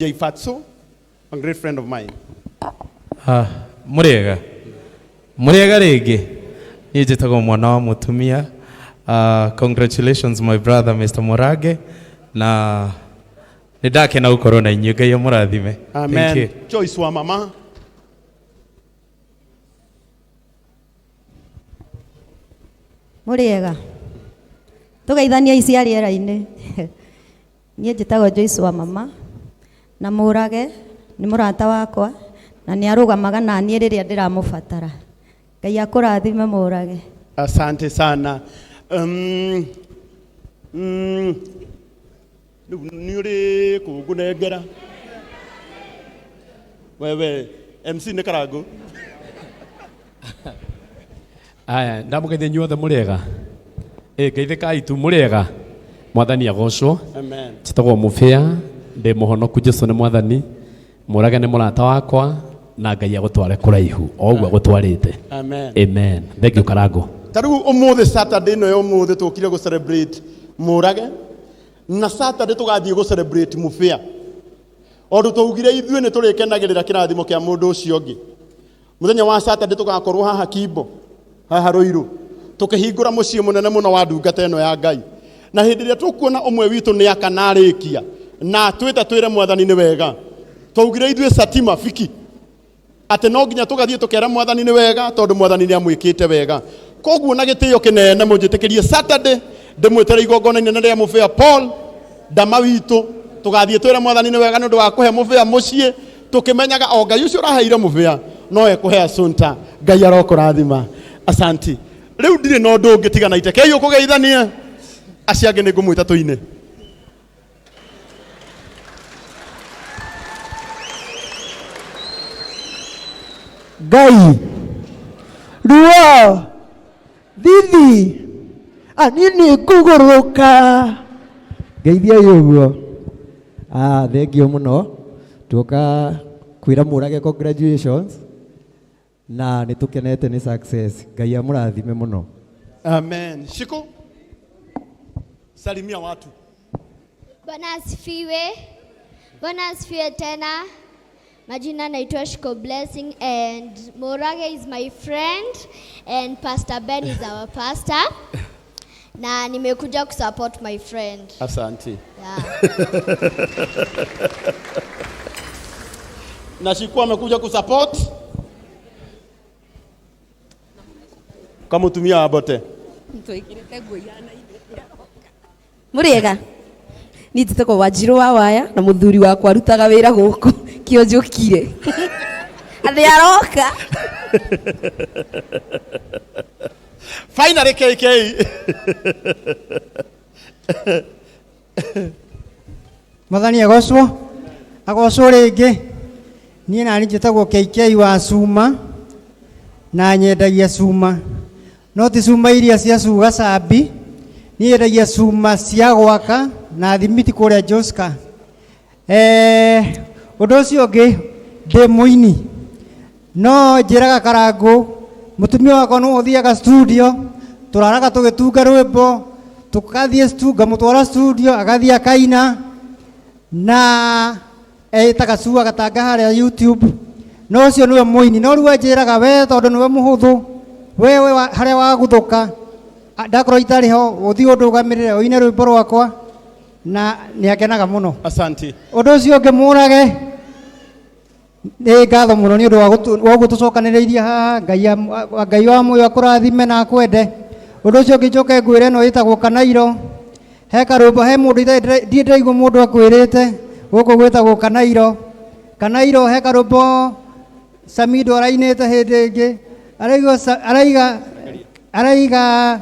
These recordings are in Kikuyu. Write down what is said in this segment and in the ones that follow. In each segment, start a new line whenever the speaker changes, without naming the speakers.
J Fatso, a great friend of mine.
Ah, mũrĩega mũrĩega rĩngĩ niĩ njĩtagwo mwana wa mũtumia. Congratulations my brother Mr. Murage, na nĩ ndakena gũkorwo na inyuĩ. Ngai amũrathime. Thank
Amen.
you.
Joyce wa mama.
Mũrĩega, tũgeithanie ici rĩera-inĩ. Niĩ njĩtagwo Joyce wa mama, na Mũrage nĩ mũrata wakwa na nĩ arũgamaga na niĩ rĩrĩa ndĩramũbatara. Ngai akũrathime, Mũrage.
Asante sana. Rĩu nĩ ũrĩ kũngũnengera wewe MC nĩ Karangũ.
Aya, ndamũgeithia inyuothe, mũrĩega? Ĩ ngeithĩkai tu, mũrĩega? Mwathani agocwo.
Amen.
Njĩtagwo Mũbĩa, ndĩ mũhonoku, Jesu nĩ mwathani. Mũrage nĩ mũrata wakwa na Ngai agũtware kũraihu o ũguo agũtwarĩte.
Amen.
Amen. Thank you, Karangũ.
Ta rĩu ũmũthĩ, Saturday ĩno ya ũmũthĩ, tũkire gũ celebrate Mũrage, na Saturday tũgathiĩ gũ celebrate Mũbĩa. Ondũ twaugire ithuĩ nĩ tũrĩkenagĩrĩra kĩrathimo kĩa mũndũ ũcio ũngĩ. Mũthenya wa Saturday tũgakorwo haha Kimbo, haha Ruiru, tũkĩhingũra mũciĩ mũnene mũno wa ndungata ĩno ya Ngai. Na hĩndĩ ĩrĩa tũkuona ũmwe witũ nĩ aka na arĩkia na twĩta twĩre mwathani nĩ wega, twaugire ithuĩ satima fiki atĩ no nginya tũgathiĩ tũkera mwathani nĩ wega, tondũ mwathani nĩ amwĩkĩte wega. Koguo na gĩtĩo kĩnene mũnjĩtĩkĩrie Saturday ndĩmwĩtere igongona inene rĩa Mũbĩa Paul Ndama witũ, tũgathiĩ twĩre mwathani nĩ wega nĩ ũndũ wa kũhe Mũbĩa mũciĩ, tũkĩmenyaga o Ngai ũcio ũraheire Mũbĩa no ekũhe Asunta. Ngai arokũrathima. Asanti. Rĩu ndirĩ na ũndũ ũngĩ tiga na itekei ũkũgeithanie acio angĩ nĩ ngũmwĩta tũine.
Ngai ruo thithi anini ngũgũrũka ngeithiai ũguo. Ah, thank you mũno. Tuoka kwĩra Mũrage congratulations na nĩ tũkenete nĩ success. Ngai amũrathime mũno.
Amen. Shiko, salimia watu.
Bwana asifiwe. Bwana asifiwe tena. Majina naitwa Shiko Blessing and Morage is my friend and Pastor Ben is our pastor. Na nimekuja kusupport my friend.
Asante.
Yeah.
Na Shiko amekuja kusupport kama mutumia wa bote.
Mũrĩega, niĩ njĩtagwo Wanjirũ wa Waya na mũthuri wakwa arutaga wĩra gũkũ kĩo njũkire atĩ aroka.
Finally KK.
Mwathani agocwo, agocwo rĩngĩ. Niĩ nani njĩtagwo KK wa cuma na nyendagia cuma, no ti cuma iria cia cuga cambi. Niĩ nyendagia cuma cia gwaka na thimiti kũrĩa Joska. Ũndũ ũcio ũngĩ, ndĩ mũini, no njĩraga Karangũ mũtumia wakwa nĩwe ũthiaga studio, tũraraga tũgĩtunga rwĩmbo, tũkathiĩ ngamũtwara studio, agathiĩ akaina na ĩtaga Cua Gatanga harĩa YouTube. No ũcio nĩwe mũini, no rĩu anjĩraga we tondũ nĩwe mũhũthũ wewe harĩa waguthũka ndakorwo itarĩ ho ũthiĩ ũndũgamĩrĩre ũine rwĩmbo rwakwa na nĩ akenaga mũno.
Asante.
Ũndũ ũcio ũngĩ, Mũrage, nĩ ngatho mũno nĩ ũndũ wa ũguo tũcokanĩrĩirie haha. Ngai wa muoyo akũrathime na akwende. Ũndũ ũcio ũngĩ, njoke ngwĩre ĩno ĩtagwo Kanairo, he karwĩmbo he mũndũ ndirĩ ndĩraigua mũndũ akwĩrĩte gũkũ gwĩtagwo Kanairo. Kanairo he karwĩmbo Samido arainĩte hĩndĩ ĩngĩ, araiga araiga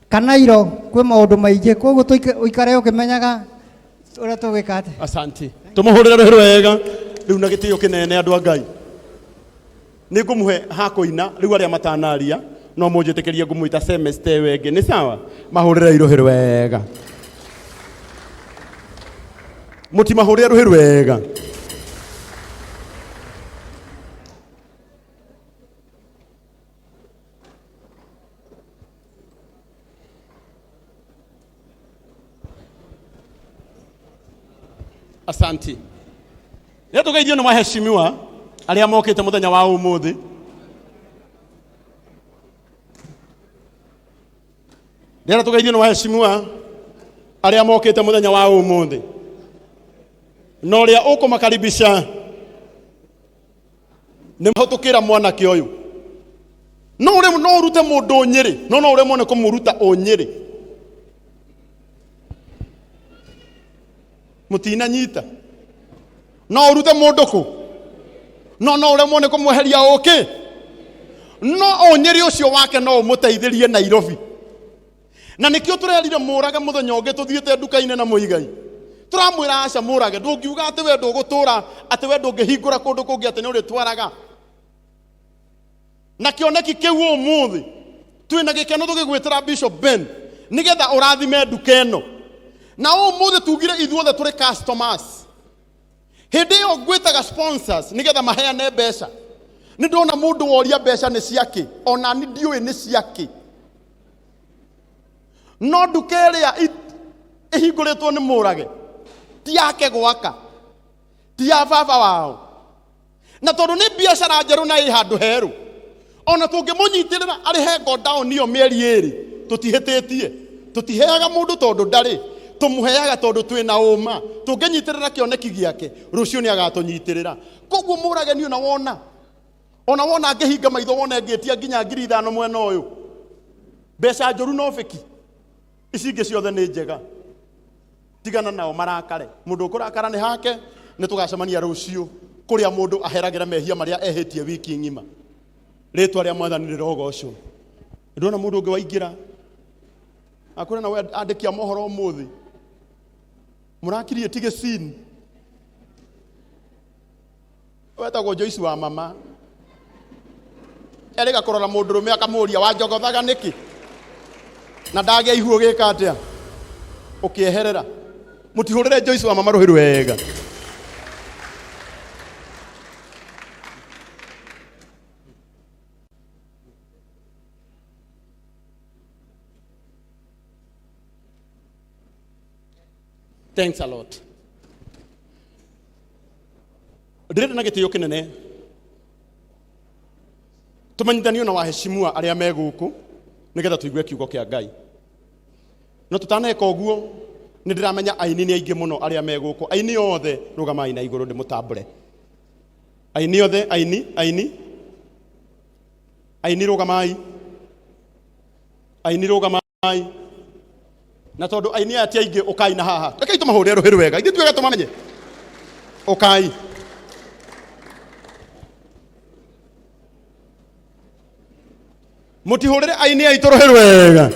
Kanairo kwĩ maũndũ maingĩ, koguo ũikare ũkĩmenyaga ũrĩa tũgwĩka atĩ.
Asante. Tumuhurire rũhĩ rwega rĩu na gĩtĩo kĩnene. Andũ a Ngai, nĩ ngũmũhe ha kũina rĩu. Arĩa matanaria no mũnjĩtĩkĩrie ngũmwĩta semester ĩyo ĩngĩ, nĩ sawa? Mahũrĩre rũhĩ rwega, mũtimahũrĩre rũhĩ rwega. Asante. Rĩrĩa tũgeithio nĩ waheshimiwa arĩa mokĩte mũthenya wa ũmũthĩ. Rĩrĩa tũgeithio nĩ waheshimiwa arĩa mokĩte mũthenya wa ũmũthĩ, na ũrĩa ũkũmakaribisha nĩ mahũtũkĩra mwanake ũyũ. No ũrĩ no ũrute mũndũ Nyĩrĩ, no no ũremwo nĩ kũmũruta ũnyĩrĩ. Mũtinanyita. No ũrute mũndũ kũ, no no ũremwo nĩ kũmweheria ũkĩ. No ũnyĩrĩ ũcio wake no ũmũteithĩrie Nairobi. Na nĩkĩo tũrerire Mũrage mũthenya ũngĩ tũthiĩte nduka-inĩ na Mũigai, tũramwĩra aca Mũrage, ndũngiuga atĩ we ndũgũtũra, atĩ we ndũngĩhingũra kũndũ kũngĩ, atĩ nĩ ũrĩtwaraga. Na kĩoneki kĩu ũmũthĩ twĩna gĩkeno tũgĩgwĩtĩra Bishop Ben nĩgetha ũrathime nduka ĩno. Na ũmũthĩ tugire ithuothe tũrĩ customers. Hĩndĩ ĩyo ngwĩtaga sponsors nĩgetha maheane mbeca. Nĩ ndona mũndũ woria mbeca nĩ ciakĩ, ona ni ndiũĩ nĩ ciakĩ. No nduka ĩrĩa ĩhingũrĩtwo nĩ Mũrage ti yake gwaka, ti ya baba wao. Na tondũ nĩ biacara njerũ na ĩ handũ herũ, ona tũngĩmũnyitĩrĩra arĩhe godown ĩyo mĩeri ĩrĩ, tũtihĩtĩtie. Tũtiheaga mũndũ tondũ ndarĩ, tũmũheaga tondũ twĩna ũma. Tũngĩnyitĩrĩra kĩoneki gĩake, rũciũ nĩ agatũnyitĩrĩra. Koguo Mũrage niĩ ona wona ngĩhinga maitho wone ngĩtia nginya 5,000 mwena ũyũ. Mbeca njũru no bĩki, ici ingĩ ciothe nĩ njega. Tigana nao marakare. Mũndũ ũkũrakara nĩ hake. Nĩ tũgacemania rũciũ kũrĩa mũndũ aheragĩra mehia marĩa ehĩtie wiki ng'ima. Rĩtwa rĩa Mwathani rĩrogocwo. Ndona mũndũ ũngĩ waingĩra akwĩra na we andĩki a mohoro ũmũthĩ mũrakiriĩ tige scene. Wetagwo Joyce wa mama. Erĩga kũrora mũndũrũme akamũria wanjogothaga nĩkĩ? Na ndagĩa ihu ũgĩka atĩa? Ũkĩeherera. Mũtihũrĩre Joyce wa mama rũhĩ rwega. Thanks a lot. Ndĩrenda na gĩtĩo kĩnene tũmenyithanio na waheshimiwa arĩa me gũkũ nĩgetha tũigue kiugo kĩa Ngai. No tũtaneka ũguo, nĩ ndĩramenya aini nĩ aingĩ mũno arĩa me gũkũ. Aini othe rũgamai na igũrũ ndĩmũtambũre. Aini othe, aini, aini, aini rũgamai, aini rũgamai. Na tondũ aini aya ti aingĩ, ũkai na haha. Rekei tũmahũrĩre rũhĩ rwega, ithuĩ twega tũmamenye. Ũkai. Mũtihũrĩre aini aitũ rũhĩ rwega.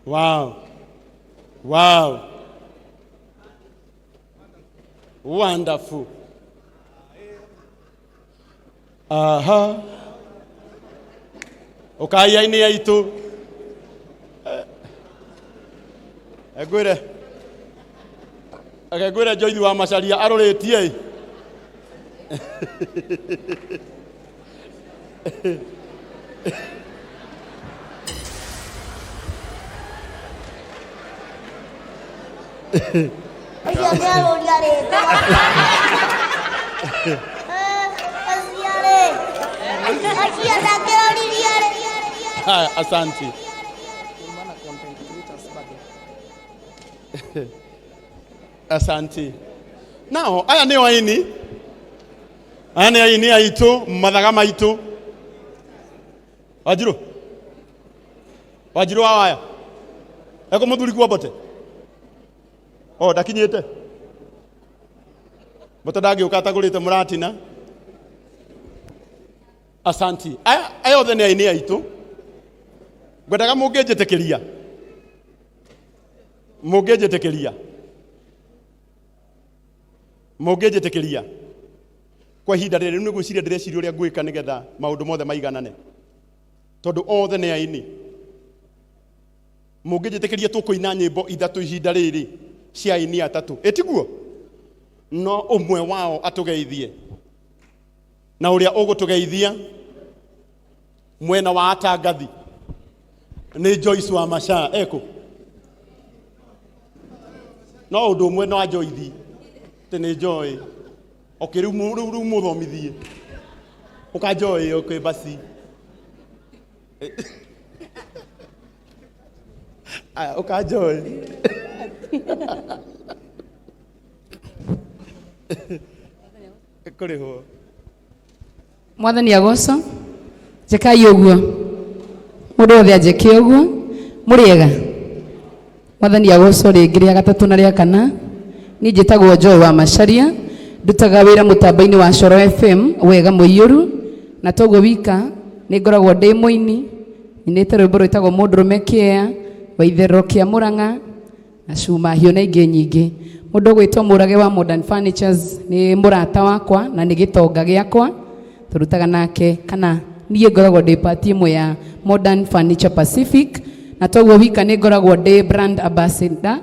Wow. Wow. Wonderful. Aha. Ũkai aini aitũ. Ngwĩre. Reke ngwĩre Joyce wa Macharia arũrĩtie.
Ũcio nĩarũria rĩtwa. Ũcio rĩ, ũcio ndakĩroririe rĩ.
Haya, asante. Asante. Nao aya nĩo aini. Aya nĩ aini aitũ, mathaga maitũ. Wanjirũ. Wanjirũ wa waya. Eko mũthuri kuo Mbote? Oh, ndakinyĩte. Mbote ndangĩũka atagũrĩte mũratina. Asanti. Aya aya othe nĩ aini aitũ. Ngwendaga mũngĩnjĩtĩkĩria. Mũngĩnjĩtĩkĩria. Mũngĩnjĩtĩkĩria. Kwa ihinda rĩrĩ rĩu nĩ gwĩciria ndĩreciria ũrĩa ngwĩka nĩgetha maũndũ mothe maiganane. Tondũ othe nĩ aini. Mũngĩnjĩtĩkĩria tũkũina nyĩmbo ithatũ ihinda rĩrĩ cia aini atatũ. Ĩtiguo? No ũmwe wao atũgeithie. Na ũrĩa ũgũtũgeithia mwena wa atangathi. Nĩ Joyce wa Macha eko no ũndũ ũmwe no anjoithi atĩ nĩ Joy. Okay, rĩu rĩu mũthomithie ũka Joy. Okay, basi. Aya, ũka Joy. Kũrĩhwo.
Mwathani agocwo. Njekai ũguo, mũndũ wothe anjĩke ũguo. Mũrĩega? Mwathani agocwo rĩngĩ rĩa gatatũ na rĩa kana. Niĩ njĩtagwo Joy wa Macharia, ndutaga wĩra mũtambo-inĩ wa Coro FM wega mũiyũru, na toguo wika, nĩ ngoragwo ndĩ mũini, nyinĩte rwĩmbo rwĩtagwo Mũndũrũme Kĩea wa Itherero kĩa Mũrang'a na cuma hiũ na ingĩ nyingĩ. Mũndũ ũgwĩtwo Mũrage wa Modern Furnitures nĩ mũrata wakwa na nĩ gĩtonga gĩakwa, tũrutaga nake, kana niĩ ngoragwo ndĩ part ĩmwe ya Modern Furniture Pacific, na toguo wika, nĩ ngoragwo ndĩ brand ambassador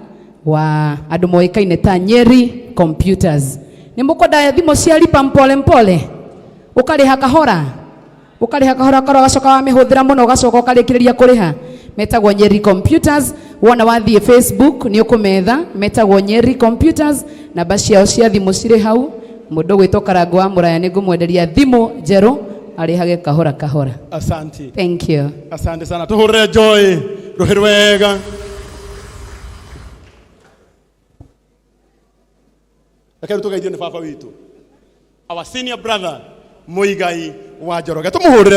wa andũ moĩkaine ta Nyeri Computers. Nĩ mũkwenda thimũ cia lipa mpole mpole, ũkarĩha kahora, ũkarĩha kahora kahora, ũgacoka wamĩhũthĩra mũno ũgacoka ũkarĩkĩrĩria kũrĩha? Metagwo Nyeri Computers. Wona wathiĩ Facebook nĩ ũkũmetha, metagwo Nyeri Computers. Namba ciao cia thimũ cirĩ hau. Mũndũ ũgwĩtwo Karango wa Mũraya, nĩ ngũmwenderia thimũ njerũ, arĩhage kahora kahora.
Asante.
Thank you.
Asante sana, tuhurire Joy rũhĩ rwega. Reke rĩu tũgeithio nĩ baba witũ, our senior brother, Muigai wa Njoroge, tũmũhũrĩre.